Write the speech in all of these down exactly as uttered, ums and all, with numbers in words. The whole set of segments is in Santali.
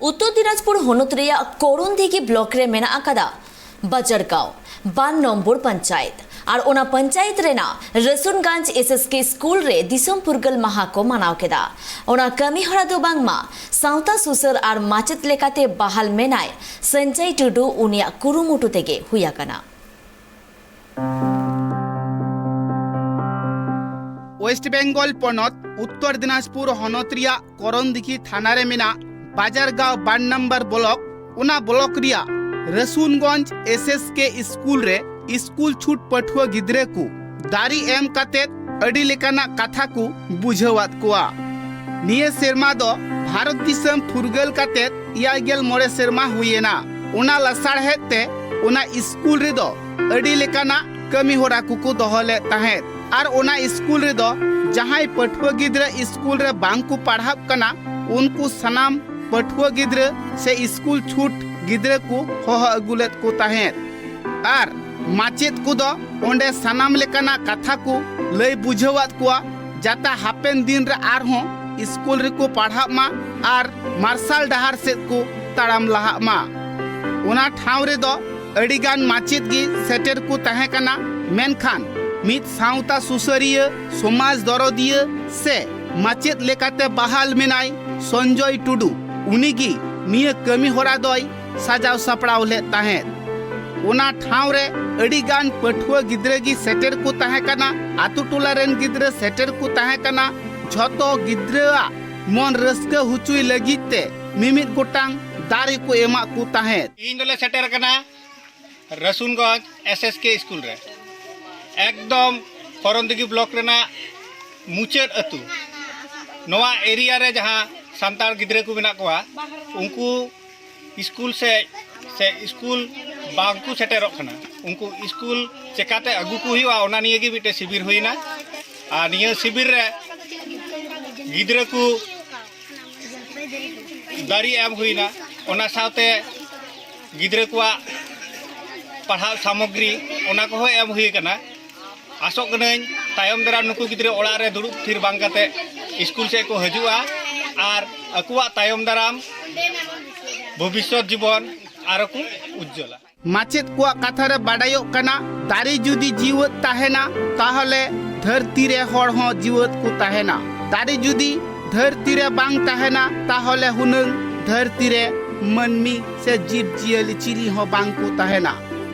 ᱩᱛᱛᱚᱨ ᱫᱤᱱᱟᱡᱽᱯᱩᱨ ᱦᱚᱱᱚᱛ ᱨᱮᱭᱟᱜ ᱠᱚᱨᱚᱱᱫᱤᱜᱷᱤ ᱵᱞᱚᱠ ᱨᱮ ᱢᱮᱱᱟᱜ ᱟᱠᱟᱫᱟ ᱵᱟᱡᱟᱨᱜᱟᱸᱣ ᱵᱟᱨ ᱱᱚᱢᱵᱚᱨ ᱯᱚᱧᱪᱟᱭᱮᱛ᱾ ᱟᱨ ᱚᱱᱟ ᱯᱚᱧᱪᱟᱭᱮᱛ ᱨᱮᱱᱟᱜ ᱨᱟᱹᱥᱩᱱᱜᱚᱸᱡᱽ ᱮᱥ ᱮᱥ ᱠᱮ ᱥᱠᱩᱞ ᱨᱮ ᱫᱤᱥᱚᱢ ᱯᱷᱩᱨᱜᱟᱹᱞ ᱢᱟᱦᱟ ᱠᱚ ᱢᱟᱱᱟᱣ ᱠᱮᱫᱟ᱾ ᱚᱱᱟ ᱠᱟᱹᱢᱤ ᱦᱚᱨᱟ ᱫᱚ ᱵᱟᱝᱢᱟ ᱥᱟᱶᱛᱟ ᱥᱩᱥᱟᱹᱨ ᱟᱨ ᱢᱟᱪᱮᱛ ᱞᱮᱠᱟᱛᱮ ᱵᱟᱦᱟᱞ ᱢᱮᱱᱟᱭ ᱥᱚᱧᱡᱚᱭ ᱴᱩᱰᱩ, ᱩᱱᱤᱭᱟᱜ ᱠᱩᱨᱩᱢᱩᱴᱩ ᱛᱮᱜᱮ ᱦᱩᱭ ᱟᱠᱟᱱᱟ᱾ ᱳᱭᱮᱥᱴ ᱵᱮᱝᱜᱚᱞ ᱯᱚᱱᱚᱛ ᱩᱛᱛᱚᱨ ᱫᱤᱱᱟᱡᱽᱯᱩᱨ ᱦᱚᱱᱚᱛ ᱨᱮᱭᱟᱜ ᱠᱚᱨᱚᱱᱫᱤᱜᱷᱤ ᱛᱷᱟᱱᱟ ᱨᱮ ᱢᱮᱱᱟᱜ ᱵᱟᱡᱟᱨᱜᱟᱸᱣ ᱵᱟᱨ ᱱᱟᱢᱵᱟᱨ ᱵᱞᱚᱠ, ᱚᱱᱟ ᱵᱞᱚᱠ ᱨᱮᱭᱟᱜ ᱨᱟᱹᱥᱩᱱᱜᱚᱸᱡᱽ ᱮᱥ ᱮᱥ ᱠᱮ ᱥᱠᱩᱞ ᱨᱮ ᱥᱠᱩᱞ ᱪᱷᱩᱴ ᱯᱟᱹᱴᱷᱩᱣᱟᱹ ᱜᱤᱫᱽᱨᱟᱹ ᱠᱚ ᱫᱟᱨᱮ ᱮᱢ ᱠᱟᱛᱮ ᱟᱹᱰᱤ ᱞᱮᱠᱟᱱᱟᱜ ᱠᱟᱛᱷᱟ ᱠᱚ ᱵᱩᱡᱷᱟᱹᱣᱟᱫ ᱠᱚᱣᱟ᱾ ᱱᱤᱭᱟᱹ ᱥᱮᱨᱢᱟ ᱫᱚ ᱵᱷᱟᱨᱚᱛ ᱫᱤᱥᱚᱢ ᱯᱷᱩᱨᱜᱟᱹᱞ ᱠᱟᱛᱮ ᱮᱭᱟᱭ ᱜᱮᱞ ᱢᱚᱬᱮ ᱥᱮᱨᱢᱟ ᱦᱩᱭᱮᱱᱟ᱾ ᱚᱱᱟ ᱞᱟᱥᱟᱲᱦᱮᱫ ᱛᱮ ᱚᱱᱟ ᱥᱠᱩᱞ ᱨᱮᱫᱚ ᱟᱹᱰᱤ ᱞᱮᱠᱟᱱᱟᱜ ᱠᱟᱹᱢᱤ ᱦᱚᱨᱟ ᱠᱚᱠᱚ ᱫᱚᱦᱚ ᱞᱮᱫ ᱛᱟᱦᱮᱸᱫ᱾ ᱟᱨ ᱚᱱᱟ ᱥᱠᱩᱞ ᱨᱮᱫᱚ ᱡᱟᱦᱟᱸᱭ ᱯᱟᱹᱴᱷᱩᱣᱟᱹ ᱜᱤᱫᱽᱨᱟᱹ ᱥᱠᱩᱞ ᱨᱮ ᱵᱟᱝ ᱠᱚ ᱯᱟᱲᱦᱟᱜ ᱠᱟᱱᱟ, ᱩᱱᱠᱩ ᱥᱟᱱᱟᱢ ᱯᱟᱹᱴᱷᱩᱣᱟᱹ ᱜᱤᱫᱽᱨᱟᱹ ᱥᱮ ᱥᱠᱩᱞ ᱪᱷᱩᱴ ᱜᱤᱫᱽᱨᱟᱹ ᱠᱚ ᱦᱚᱦᱚ ᱟᱹᱜᱩ ᱞᱮᱫ ᱠᱚ ᱛᱟᱦᱮᱸᱫ᱾ ᱟᱨ ᱢᱟᱪᱮᱫ ᱠᱚᱫᱚ ᱚᱸᱰᱮ ᱥᱟᱱᱟᱢ ᱞᱮᱠᱟᱱᱟᱜ ᱠᱟᱛᱷᱟ ᱠᱚ ᱞᱟᱹᱭ ᱵᱩᱡᱷᱟᱹᱣᱟᱫ ᱠᱚᱣᱟ, ᱡᱟᱛᱮ ᱦᱟᱯᱮᱱ ᱫᱤᱱ ᱨᱮ ᱟᱨᱦᱚᱸ ᱥᱠᱩᱞ ᱨᱮᱠᱚ ᱯᱟᱲᱦᱟᱜ ᱢᱟ ᱟᱨ ᱢᱟᱨᱥᱟᱞ ᱰᱟᱦᱟᱨ ᱥᱮᱫ ᱠᱚ ᱛᱟᱲᱟᱢ ᱞᱟᱦᱟᱜ ᱢᱟ᱾ ᱚᱱᱟ ᱴᱷᱟᱶ ᱨᱮᱫᱚ ᱟᱹᱰᱤᱜᱟᱱ ᱢᱟᱪᱮᱫ ᱜᱮ ᱥᱮᱴᱮᱨ ᱠᱚ ᱛᱟᱦᱮᱸ ᱠᱟᱱᱟ, ᱢᱮᱱᱠᱷᱟᱱ ᱢᱤᱫ ᱥᱟᱶᱛᱟ ᱥᱩᱥᱟᱹᱨᱤᱭᱟᱹ, ᱥᱚᱢᱟᱡᱽ ᱫᱚᱨᱚᱫᱤᱭᱟᱹ ᱥᱮ ᱢᱟᱪᱮᱫ ᱞᱮᱠᱟᱛᱮ ᱵᱟᱦᱟᱞ ᱢᱮᱱᱟᱭ ᱥᱚᱧᱡᱚᱭ ᱴᱩᱰᱩ᱾ ᱩᱱᱤᱜᱮ ᱱᱤᱭᱟᱹ ᱠᱟᱹᱢᱤ ᱦᱚᱨᱟ ᱫᱚᱭ ᱥᱟᱡᱟᱣ ᱥᱟᱯᱲᱟᱣ ᱞᱮᱫ ᱛᱟᱦᱮᱸᱫ᱾ ᱚᱱᱟ ᱴᱷᱟᱶ ᱨᱮ ᱟᱹᱰᱤᱜᱟᱱ ᱯᱟᱹᱴᱷᱩᱣᱟᱹ ᱜᱤᱫᱽᱨᱟᱹ ᱜᱮ ᱥᱮᱴᱮᱨ ᱠᱚ ᱛᱟᱦᱮᱸ ᱠᱟᱱᱟ, ᱟᱛᱳ ᱴᱚᱞᱟ ᱨᱮᱱ ᱜᱤᱫᱽᱨᱟᱹ ᱥᱮᱴᱮᱨ ᱠᱚ ᱛᱟᱦᱮᱸ ᱠᱟᱱᱟ᱾ ᱡᱷᱚᱛᱚ ᱜᱤᱫᱽᱨᱟᱹᱣᱟᱜ ᱢᱚᱱ ᱨᱟᱹᱥᱠᱟᱹ ᱦᱚᱪᱚᱭ ᱞᱟᱹᱜᱤᱫ ᱛᱮ ᱢᱤᱢᱤᱫ ᱜᱚᱴᱟᱝ ᱫᱟᱨᱮ ᱠᱚ ᱮᱢᱟᱜ ᱠᱚ ᱛᱟᱦᱮᱸᱫ᱾ ᱛᱮᱦᱮᱧ ᱫᱚᱞᱮ ᱥᱮᱴᱮᱨ ᱟᱠᱟᱱᱟ ᱨᱟᱹᱥᱩᱱᱜᱚᱸᱡᱽ ᱮᱥ ᱮᱥ ᱠᱮ ᱥᱠᱩᱞ ᱨᱮ, ᱮᱠᱫᱚᱢ ᱠᱚᱨᱚᱱᱫᱤᱜᱷᱤ ᱵᱞᱚᱠ ᱨᱮᱱᱟᱜ ᱢᱩᱪᱟᱹᱫ ᱟᱹᱛᱩ᱾ ᱱᱚᱣᱟ ᱮᱨᱤᱭᱟ ᱨᱮ ᱡᱟᱦᱟᱸ ᱥᱟᱱᱛᱟᱲ ᱜᱤᱫᱽᱨᱟᱹ ᱠᱚ ᱢᱮᱱᱟᱜ ᱠᱚᱣᱟ, ᱩᱱᱠᱩ ᱥᱠᱩᱞ ᱥᱮ, ᱥᱮ ᱥᱠᱩᱞ ᱵᱟᱝ ᱠᱚ ᱥᱮᱴᱮᱨᱚᱜ ᱠᱟᱱᱟ᱾ ᱩᱱᱠᱩ ᱥᱠᱩᱞ ᱪᱮᱠᱟᱛᱮ ᱟᱹᱜᱩ ᱠᱚ ᱦᱩᱭᱩᱜᱼᱟ, ᱚᱱᱟ ᱱᱤᱭᱮ ᱜᱮ ᱢᱤᱫᱴᱮᱱ ᱥᱤᱵᱤᱨ ᱦᱩᱭᱱᱟ᱾ ᱟᱨ ᱱᱤᱭᱟᱹ ᱥᱤᱵᱤᱨ ᱨᱮ ᱜᱤᱫᱽᱨᱟᱹ ᱠᱚ ᱫᱟᱨᱮ ᱮᱢ ᱦᱩᱭᱱᱟ, ᱚᱱᱟ ᱥᱟᱶᱛᱮ ᱜᱤᱫᱽᱨᱟᱹ ᱠᱚᱣᱟᱜ ᱯᱟᱲᱦᱟᱣ ᱥᱟᱢᱚᱜᱽᱨᱤ, ᱚᱱᱟ ᱠᱚᱦᱚᱸ ᱮᱢ ᱦᱩᱭ ᱟᱠᱟᱱᱟ᱾ ᱟᱥᱚᱜ ᱠᱟᱹᱱᱟᱹᱧ ᱛᱟᱭᱚᱢ ᱫᱟᱨᱟᱢ ᱱᱩᱠᱩ ᱜᱤᱫᱽᱨᱟᱹ ᱚᱲᱟᱜ ᱨᱮ ᱫᱩᱲᱩᱵ ᱛᱷᱤᱨ ᱵᱟᱝ ᱠᱟᱛᱮ ᱥᱠᱩᱞ ᱥᱮᱫ ᱠᱚ ᱦᱤᱡᱩᱜᱼᱟ ᱟᱨ ᱟᱠᱚᱣᱟᱜ ᱛᱟᱭᱚᱢ ᱫᱟᱨᱟᱢ ᱵᱷᱚᱵᱤᱥᱥᱚᱛ ᱡᱤᱵᱚᱱ ᱟᱨᱚ ᱠᱚ ᱩᱡᱽᱡᱚᱞᱟ᱾ ᱢᱟᱪᱮᱫ ᱠᱚᱣᱟᱜ ᱠᱟᱛᱷᱟ ᱨᱮ ᱵᱟᱰᱟᱭᱚᱜ ᱠᱟᱱᱟ, ᱫᱟᱨᱮ ᱡᱩᱫᱤ ᱡᱤᱣᱮᱫ ᱛᱟᱦᱮᱱᱟ, ᱛᱟᱦᱚᱞᱮ ᱫᱷᱟᱹᱨᱛᱤ ᱨᱮ ᱦᱚᱲ ᱦᱚᱸ ᱡᱤᱣᱮᱫ ᱠᱚ ᱛᱟᱦᱮᱱᱟ᱾ ᱫᱟᱨᱮ ᱡᱩᱫᱤ ᱫᱷᱟᱹᱨᱛᱤ ᱨᱮ ᱵᱟᱝ ᱛᱟᱦᱮᱱᱟ, ᱛᱟᱦᱚᱞᱮ ᱦᱩᱱᱟᱹᱝ ᱫᱷᱟᱹᱨᱛᱤ ᱨᱮ ᱢᱟᱹᱱᱢᱤ ᱥᱮ ᱡᱤᱵᱽ ᱡᱤᱭᱟᱹᱞᱤ ᱪᱤᱞᱤ ᱦᱚᱸ ᱵᱟᱝ ᱠᱚ ᱛᱟᱦᱮᱱᱟ᱾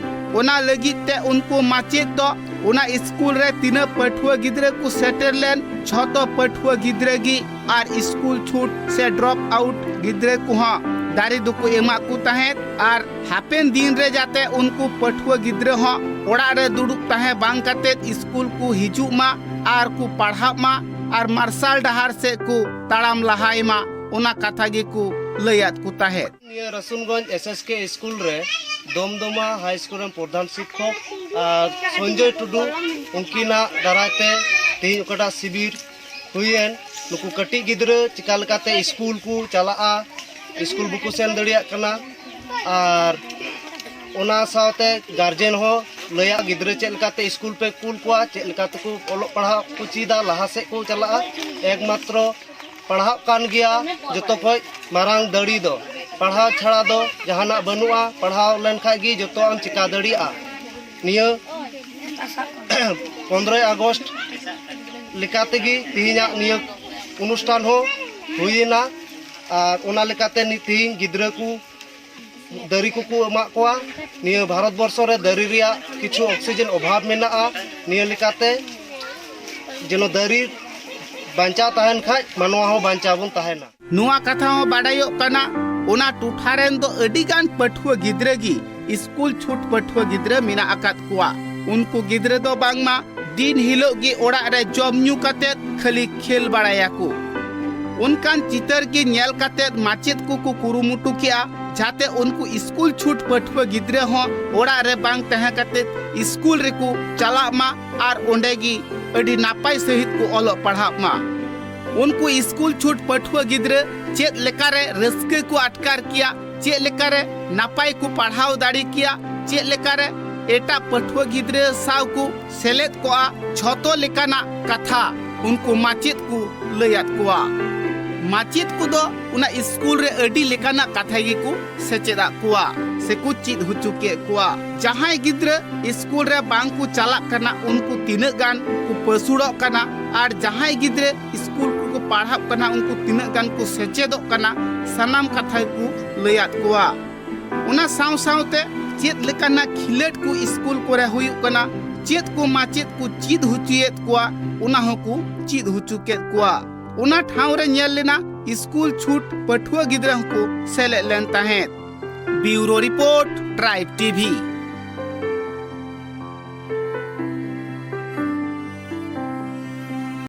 ᱚᱱᱟ ᱞᱟᱹᱜᱤᱫ ᱛᱮ ᱩᱱᱠᱩ ᱢᱟᱪᱮᱫ ᱫᱚ ᱚᱱᱟ ᱥᱠᱩᱞ ᱨᱮ ᱛᱤᱱᱟᱹᱜ ᱯᱟᱹᱴᱷᱩᱣᱟᱹ ᱜᱤᱫᱽᱨᱟᱹ ᱠᱚ ᱥᱮᱴᱮᱨ ᱞᱮᱱ, ᱡᱷᱚᱛᱚ ᱯᱟᱹᱴᱷᱩᱣᱟᱹ ᱜᱤᱫᱽᱨᱟᱹ ᱜᱮ ᱟᱨ ᱥᱠᱩᱞ ᱪᱷᱩᱴ ᱥᱮ ᱰᱨᱚᱯ ᱟᱣᱩᱴ ᱜᱤᱫᱽᱨᱟᱹ ᱠᱚᱦᱚᱸ ᱫᱟᱨᱮ ᱫᱚᱠᱚ ᱮᱢᱟᱜ ᱠᱚ ᱛᱟᱦᱮᱸᱫ᱾ ᱟᱨ ᱦᱟᱯᱮᱱ ᱫᱤᱱ ᱨᱮ ᱡᱟᱛᱮ ᱩᱱᱠᱩ ᱯᱟᱹᱴᱷᱩᱣᱟᱹ ᱜᱤᱫᱽᱨᱟᱹ ᱦᱚᱸ ᱚᱲᱟᱜ ᱨᱮ ᱫᱩᱲᱩᱵ ᱛᱟᱦᱮᱸ ᱵᱟᱝ ᱠᱟᱛᱮᱫ ᱥᱠᱩᱞ ᱠᱚ ᱦᱤᱡᱩᱜ ᱢᱟ ᱟᱨ ᱠᱚ ᱯᱟᱲᱦᱟᱜ ᱢᱟ ᱟᱨ ᱢᱟᱨᱥᱟᱞ ᱰᱟᱦᱟᱨ ᱥᱮᱫ ᱠᱚ ᱛᱟᱲᱟᱢ ᱞᱟᱦᱟᱭ ᱢᱟ, ᱚᱱᱟ ᱠᱟᱛᱷᱟ ᱜᱮᱠᱚ ᱞᱟᱹᱭᱟᱫ ᱠᱚ ᱛᱟᱦᱮᱸᱫ᱾ ᱱᱤᱭᱟᱹ ᱨᱟᱥᱩᱱᱜᱚᱸᱡᱽ ᱮᱥ ᱮᱥ ᱠᱮ ᱥᱠᱩᱞ ᱨᱮ ᱫᱚᱢᱫᱚᱢᱟ ᱦᱟᱭ ᱥᱠᱩᱞ ᱨᱮᱱ ᱯᱨᱚᱫᱷᱟᱱ ᱥᱤᱠᱠᱷᱚᱠ ᱟᱨ ᱥᱚᱧᱡᱚᱭ ᱴᱩᱰᱩ, ᱩᱱᱠᱤᱱᱟᱜ ᱫᱟᱨᱟᱭ ᱛᱮ ᱛᱮᱦᱮᱧ ᱚᱠᱟᱴᱟᱜ ᱥᱤᱵᱤᱨ ᱦᱩᱭᱮᱱ, ᱱᱩᱠᱩ ᱠᱟᱹᱴᱤᱡ ᱜᱤᱫᱽᱨᱟᱹ ᱪᱤᱠᱟ ᱞᱮᱠᱟᱛᱮ ᱥᱠᱩᱞ ᱠᱚ ᱪᱟᱞᱟᱜᱼᱟ, ᱥᱠᱩᱞ ᱵᱟᱠᱚ ᱥᱮᱱ ᱫᱟᱲᱮᱭᱟᱜ ᱠᱟᱱᱟ, ᱟᱨ ᱚᱱᱟ ᱥᱟᱶᱛᱮ ᱜᱟᱨᱡᱮᱱ ᱦᱚᱸ ᱞᱟᱹᱭᱟ ᱜᱤᱫᱽᱨᱟᱹ ᱪᱮᱫ ᱞᱮᱠᱟᱛᱮ ᱥᱠᱩᱞ ᱯᱮ ᱠᱩᱞ ᱠᱚᱣᱟ, ᱪᱮᱫ ᱞᱮᱠᱟ ᱛᱮᱠᱚ ᱚᱞᱚᱜ ᱯᱟᱲᱦᱟᱜ ᱠᱚ ᱪᱮᱫᱟ, ᱞᱟᱦᱟ ᱥᱮᱫ ᱠᱚ ᱪᱟᱞᱟᱜᱼᱟ᱾ ᱮᱠᱢᱟᱛᱨᱚ ᱯᱟᱲᱦᱟᱜ ᱠᱟᱱ ᱜᱮᱭᱟ ᱡᱚᱛᱚ ᱠᱷᱚᱡ ᱢᱟᱨᱟᱝ ᱫᱟᱲᱮ ᱫᱚ᱾ ᱯᱟᱲᱦᱟᱣ ᱪᱷᱟᱲᱟ ᱫᱚ ᱡᱟᱦᱟᱱᱟᱜ ᱵᱟᱹᱱᱩᱜᱼᱟ, ᱯᱟᱲᱦᱟᱣ ᱞᱮᱱᱠᱷᱟᱡ ᱜᱮ ᱡᱚᱛᱚᱣᱟᱜ ᱮᱢ ᱪᱤᱠᱟ ᱫᱟᱲᱮᱭᱟᱜᱼᱟ᱾ ᱱᱤᱭᱟᱹ ᱯᱚᱱᱨᱚᱭ ᱟᱜᱚᱥᱴ ᱞᱮᱠᱟ ᱛᱮᱜᱮ ᱛᱮᱦᱮᱧᱟᱜ ᱱᱤᱭᱟᱹ ᱚᱱᱩᱥᱴᱷᱟᱱ ᱦᱚᱸ ᱦᱩᱭᱮᱱᱟ᱾ ᱟᱨ ᱚᱱᱟ ᱞᱮᱠᱟᱛᱮ ᱱᱤᱛ ᱛᱮᱦᱮᱧ ᱜᱤᱫᱽᱨᱟᱹ ᱠᱚ ᱫᱟᱨᱮ ᱠᱚᱠᱚ ᱮᱢᱟᱜ ᱠᱚᱣᱟ᱾ ᱱᱤᱭᱟᱹ ᱵᱷᱟᱨᱚᱛ ᱵᱚᱨᱥᱚ ᱨᱮ ᱫᱟᱨᱮ ᱨᱮᱭᱟᱜ ᱠᱤᱪᱷᱩ ᱚᱠᱥᱤᱡᱮᱱ ᱚᱵᱷᱟᱵᱽ ᱢᱮᱱᱟᱜᱼᱟ᱾ ᱱᱤᱭᱟᱹ ᱞᱮᱠᱟᱛᱮ ᱡᱮᱱᱚ ᱫᱟᱨᱮ ᱵᱟᱧᱪᱟᱣ ᱛᱟᱦᱮᱱ ᱠᱷᱟᱡ ᱢᱟᱱᱣᱟ ᱦᱚᱸ ᱵᱟᱧᱪᱟᱣ ᱵᱚᱱ ᱛᱟᱦᱮᱱᱟ᱾ ᱱᱚᱣᱟ ᱠᱟᱛᱷᱟ ᱦᱚᱸ ᱵᱟᱰᱟᱭᱚᱜ ᱠᱟᱱᱟ, ᱚᱱᱟ ᱴᱚᱴᱷᱟ ᱨᱮᱱ ᱫᱚ ᱟᱹᱰᱤ ᱜᱟᱱ ᱯᱟᱹᱴᱷᱩᱣᱟᱹ ᱜᱤᱫᱽᱨᱟᱹ ᱜᱮ ᱥᱠᱩᱞ ᱪᱷᱩᱴ ᱯᱟᱹᱴᱷᱩᱣᱟᱹ ᱜᱤᱫᱽᱨᱟᱹ ᱢᱮᱱᱟᱜ ᱟᱠᱟᱫ ᱠᱚᱣᱟ᱾ ᱩᱱᱠᱩ ᱜᱤᱫᱽᱨᱟᱹ ᱫᱚ ᱵᱟᱝᱢᱟ ᱫᱤᱱ ᱦᱤᱞᱳᱜ ᱜᱮ ᱚᱲᱟᱜ ᱨᱮ ᱡᱚᱢ ᱧᱩ ᱠᱟᱛᱮᱫ ᱠᱷᱟᱹᱞᱤ ᱠᱷᱮᱞ ᱵᱟᱲᱟᱭᱟᱠᱚ᱾ ᱚᱱᱠᱟᱱ ᱪᱤᱛᱟᱹᱨ ᱜᱮ ᱧᱮᱞ ᱠᱟᱛᱮᱫ ᱢᱟᱪᱮᱫ ᱠᱚᱠᱚ ᱠᱩᱨᱩᱢᱩᱴᱩ ᱠᱮᱜᱼᱟ, ᱡᱟᱛᱮ ᱩᱱᱠᱩ ᱥᱠᱩᱞ ᱪᱷᱩᱴ ᱯᱟᱹᱴᱷᱩᱣᱟᱹ ᱜᱤᱫᱽᱨᱟᱹ ᱦᱚᱸ ᱚᱲᱟᱜ ᱨᱮ ᱵᱟᱝ ᱛᱟᱦᱮᱸ ᱠᱟᱛᱮᱫ ᱥᱠᱩᱞ ᱨᱮᱠᱚ ᱪᱟᱞᱟᱜ ᱢᱟ ᱟᱨ ᱚᱸᱰᱮ ᱜᱮ ᱟᱹᱰᱤ ᱱᱟᱯᱟᱭ ᱥᱟᱺᱦᱤᱡ ᱠᱚ ᱚᱞᱚᱜ ᱯᱟᱲᱦᱟᱜ ᱢᱟ᱾ ᱩᱱᱠᱩ ᱥᱠᱩᱞ ᱪᱷᱩᱴ ᱯᱟᱹᱴᱷᱩᱣᱟᱹ ᱜᱤᱫᱽᱨᱟᱹ ᱪᱮᱫ ᱞᱮᱠᱟᱨᱮ ᱨᱟᱹᱥᱠᱟᱹ ᱠᱚ ᱟᱴᱠᱟᱨ ᱠᱮᱭᱟ, ᱪᱮᱫ ᱞᱮᱠᱟᱨᱮ ᱱᱟᱯᱟᱭ ᱠᱚ ᱯᱟᱲᱦᱟᱣ ᱫᱟᱲᱮ ᱠᱮᱭᱟ, ᱪᱮᱫ ᱞᱮᱠᱟᱨᱮ ᱮᱴᱟᱜ ᱯᱟᱹᱴᱷᱩᱣᱟᱹ ᱜᱤᱫᱽᱨᱟᱹ ᱥᱟᱶ ᱠᱚ ᱥᱮᱞᱮᱫ ᱠᱚᱜᱼᱟ, ᱡᱷᱚᱛᱚ ᱞᱮᱠᱟᱱᱟᱜ ᱠᱟᱛᱷᱟ ᱩᱱᱠᱩ ᱢᱟᱪᱮᱫ ᱠᱚ ᱞᱟᱹᱭᱟᱫ ᱠᱚᱣᱟ᱾ ᱢᱟᱪᱮᱫ ᱠᱚᱫᱚ ᱚᱱᱟ ᱥᱠᱩᱞ ᱨᱮ ᱟᱹᱰᱤ ᱞᱮᱠᱟᱱᱟᱜ ᱠᱟᱛᱷᱟ ᱜᱮᱠᱚ ᱥᱮᱪᱮᱫ ᱟᱫ ᱠᱚᱣᱟ ᱥᱮᱠᱚ ᱪᱮᱫ ᱦᱚᱪᱚ ᱠᱮᱫ ᱠᱚᱣᱟ᱾ ᱡᱟᱦᱟᱸᱭ ᱜᱤᱫᱽᱨᱟᱹ ᱥᱠᱩᱞ ᱨᱮ ᱵᱟᱝ ᱠᱚ ᱪᱟᱞᱟᱜ ᱠᱟᱱᱟ, ᱩᱱᱠᱩ ᱛᱤᱱᱟᱹᱜ ᱜᱟᱱ ᱠᱚ ᱯᱟᱹᱥᱩᱲᱚᱜ ᱠᱟᱱᱟ ᱟᱨ ᱡᱟᱦᱟᱸᱭ ᱜᱤᱫᱽᱨᱟᱹ ᱥᱠᱩᱞ ᱠᱚᱠᱚ ᱯᱟᱲᱦᱟᱜ ᱠᱟᱱᱟ, ᱩᱱᱠᱩ ᱛᱤᱱᱟᱹᱜ ᱜᱟᱱ ᱠᱚ ᱥᱮᱪᱮᱫᱚᱜ ᱠᱟᱱᱟ, ᱥᱟᱱᱟᱢ ᱠᱟᱛᱷᱟ ᱜᱮᱠᱚ ᱞᱟᱹᱭ ᱟᱫ ᱠᱚᱣᱟ᱾ ᱚᱱᱟ ᱥᱟᱶ ᱥᱟᱶᱛᱮ ᱪᱮᱫ ᱞᱮᱠᱟᱱᱟᱜ ᱠᱷᱤᱞᱟᱹᱴ ᱠᱚ ᱥᱠᱩᱞ ᱠᱚᱨᱮ ᱦᱩᱭᱩᱜ ᱠᱟᱱᱟ, ᱪᱮᱫ ᱠᱚ ᱢᱟᱪᱮᱫ ᱠᱚ ᱪᱮᱫ ᱦᱚᱪᱚᱭᱮᱫ ᱠᱚᱣᱟ, ᱚᱱᱟ ᱦᱚᱸᱠᱚ ᱪᱮᱫ ᱦᱚᱪᱚ ᱠᱮᱫ ᱠᱚᱣᱟ᱾ ᱚᱱᱟ ᱴᱷᱟᱶ ᱨᱮ ᱧᱮᱞ ᱞᱮᱱᱟ ᱥᱠᱩᱞ ᱪᱷᱩᱴ ᱯᱟᱹᱴᱷᱩᱣᱟᱹ ᱜᱤᱫᱽᱨᱟᱹ ᱦᱚᱸᱠᱚ ᱥᱮᱞᱮᱫ ᱞᱮᱱ ᱛᱟᱦᱮᱸᱫ᱾ ᱵᱤᱭᱩᱨᱳ ᱨᱤᱯᱳᱨᱴ, ᱴᱨᱟᱭᱤᱵᱽ ᱴᱤᱵᱷᱤ᱾